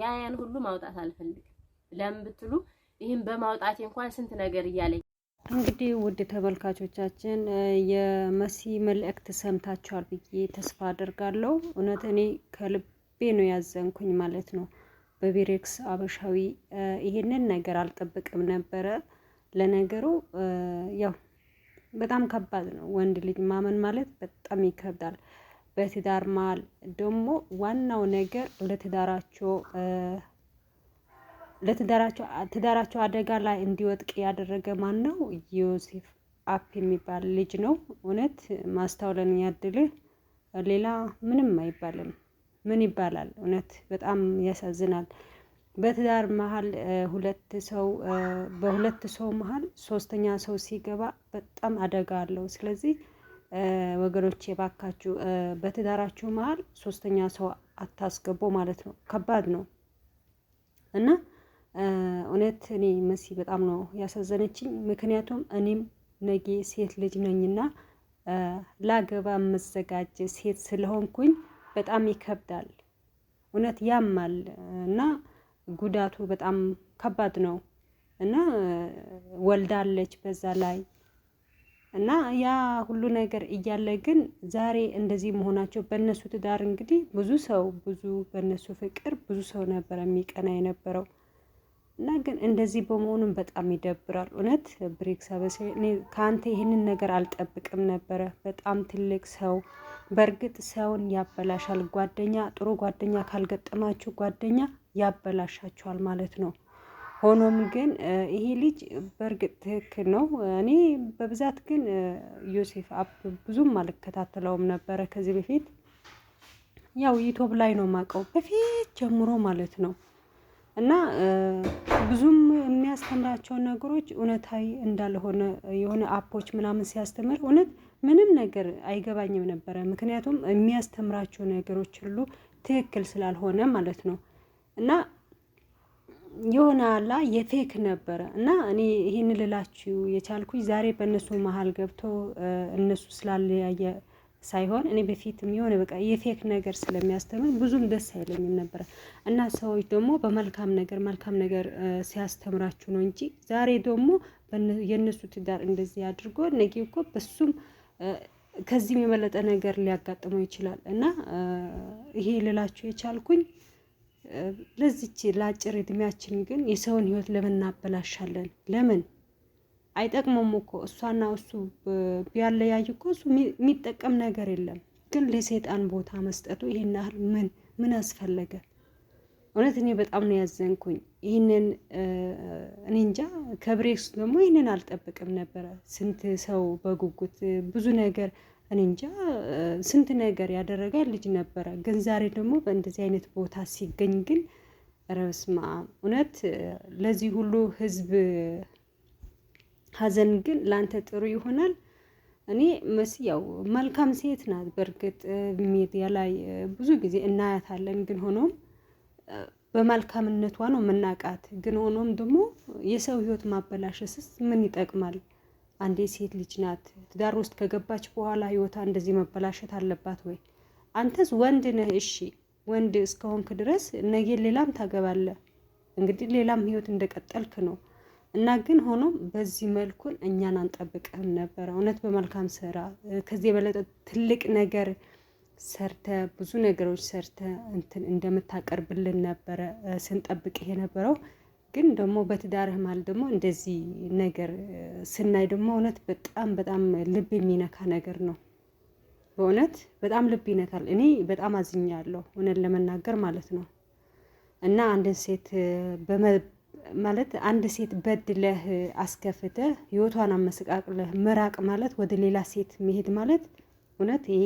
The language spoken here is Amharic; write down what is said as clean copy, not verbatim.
ያን ሁሉ ማውጣት አልፈልግም። ለምን ብትሉ ይህን በማውጣቴ እንኳን ስንት ነገር እያለኝ። እንግዲህ ውድ ተመልካቾቻችን የመሲ መልእክት ሰምታችኋል ብዬ ተስፋ አደርጋለሁ። እውነት እኔ ከልቤ ነው ያዘንኩኝ ማለት ነው። በቢሬክስ አበሻዊ ይሄንን ነገር አልጠብቅም ነበረ። ለነገሩ ያው በጣም ከባድ ነው። ወንድ ልጅ ማመን ማለት በጣም ይከብዳል። በትዳር መሀል ደግሞ ዋናው ነገር ለትዳራቸው ለትዳራቸው ትዳራቸው አደጋ ላይ እንዲወጥቅ ያደረገ ማን ነው? ዮሴፍ አፕ የሚባል ልጅ ነው። እውነት ማስተዋልን ያድልህ። ሌላ ምንም አይባልም። ምን ይባላል? እውነት በጣም ያሳዝናል። በትዳር መሀል ሁለት ሰው በሁለት ሰው መሀል ሶስተኛ ሰው ሲገባ በጣም አደጋ አለው። ስለዚህ ወገኖች የባካችሁ በትዳራችሁ መሀል ሶስተኛ ሰው አታስገቡ ማለት ነው። ከባድ ነው እና እውነት እኔ መሲ በጣም ነው ያሳዘነችኝ። ምክንያቱም እኔም ነጌ ሴት ልጅ ነኝና ላገባ መዘጋጀ ሴት ስለሆንኩኝ በጣም ይከብዳል። እውነት ያማል እና ጉዳቱ በጣም ከባድ ነው እና ወልዳለች በዛ ላይ እና ያ ሁሉ ነገር እያለ ግን ዛሬ እንደዚህ መሆናቸው በእነሱ ትዳር እንግዲህ ብዙ ሰው ብዙ በእነሱ ፍቅር ብዙ ሰው ነበረ የሚቀና የነበረው እና ግን እንደዚህ በመሆኑን በጣም ይደብራል። እውነት ብሬክስ ከአንተ ይህንን ነገር አልጠብቅም ነበረ። በጣም ትልቅ ሰው በእርግጥ ሰውን ያበላሻል። ጓደኛ ጥሩ ጓደኛ ካልገጠማችሁ ጓደኛ ያበላሻችኋል ማለት ነው። ሆኖም ግን ይሄ ልጅ በእርግጥ ትክክል ነው። እኔ በብዛት ግን ዮሴፍ አፕ ብዙም አልከታተለውም ነበረ ከዚህ በፊት ያው ዩቲዩብ ላይ ነው የማውቀው በፊት ጀምሮ ማለት ነው። እና ብዙም የሚያስተምራቸው ነገሮች እውነታዊ እንዳልሆነ የሆነ አፖች ምናምን ሲያስተምር እውነት ምንም ነገር አይገባኝም ነበረ። ምክንያቱም የሚያስተምራቸው ነገሮች ሁሉ ትክክል ስላልሆነ ማለት ነው። እና የሆነ አላ የ fake ነበረ እና እኔ ይህን ልላችሁ የቻልኩኝ ዛሬ በእነሱ መሀል ገብቶ እነሱ ስላለያየ ሳይሆን እኔ በፊትም የሆነ በቃ የ fake ነገር ስለሚያስተምር ብዙም ደስ አይለኝም ነበረ። እና ሰዎች ደግሞ በመልካም ነገር መልካም ነገር ሲያስተምራችሁ ነው እንጂ ዛሬ ደግሞ የእነሱ ትዳር እንደዚህ አድርጎ ነገ እኮ በሱም ከዚህም የበለጠ ነገር ሊያጋጥመው ይችላል። እና ይሄ ልላችሁ የቻልኩኝ ለዚች ለአጭር እድሜያችን ግን የሰውን ህይወት ለምን እናበላሻለን? ለምን አይጠቅመውም እኮ እሷና እሱ ቢያለያይ እኮ እሱ የሚጠቀም ነገር የለም። ግን ለሰይጣን ቦታ መስጠቱ ይሄን ያህል ምን ምን አስፈለገ? እውነት እኔ በጣም ነው ያዘንኩኝ። ይህንን እኔ እንጃ ከብሬክስ ደግሞ ይህንን አልጠብቅም ነበረ። ስንት ሰው በጉጉት ብዙ ነገር እኔ እንጃ ስንት ነገር ያደረገ ልጅ ነበረ። ግን ዛሬ ደግሞ በእንደዚህ አይነት ቦታ ሲገኝ ግን ኧረ በስመ አብ እውነት ለዚህ ሁሉ ህዝብ ሀዘን ግን ለአንተ ጥሩ ይሆናል። እኔ መሲ ያው መልካም ሴት ናት። በእርግጥ ሚዲያ ላይ ብዙ ጊዜ እናያታለን። ግን ሆኖም በመልካምነቷ ነው የምናውቃት። ግን ሆኖም ደግሞ የሰው ህይወት ማበላሸስስ ምን ይጠቅማል? አንዴ ሴት ልጅ ናት። ትዳር ውስጥ ከገባች በኋላ ህይወቷ እንደዚህ መበላሸት አለባት ወይ? አንተስ ወንድ ነህ። እሺ ወንድ እስከሆንክ ድረስ ነገ ሌላም ታገባለህ። እንግዲህ ሌላም ህይወት እንደቀጠልክ ነው እና ግን ሆኖም በዚህ መልኩን እኛን አንጠብቅህም ነበረ። እውነት በመልካም ስራ ከዚህ የበለጠ ትልቅ ነገር ሰርተ ብዙ ነገሮች ሰርተ እንትን እንደምታቀርብልን ነበረ ስንጠብቅህ የነበረው። ግን ደግሞ በትዳርህ ማለት ደግሞ እንደዚህ ነገር ስናይ ደግሞ እውነት በጣም በጣም ልብ የሚነካ ነገር ነው። በእውነት በጣም ልብ ይነካል። እኔ በጣም አዝኛለሁ እውነት ለመናገር ማለት ነው። እና አንድን ሴት ማለት አንድ ሴት በድለህ አስከፍተህ ህይወቷን አመሰቃቅለህ መራቅ ማለት ወደ ሌላ ሴት መሄድ ማለት እውነት ይሄ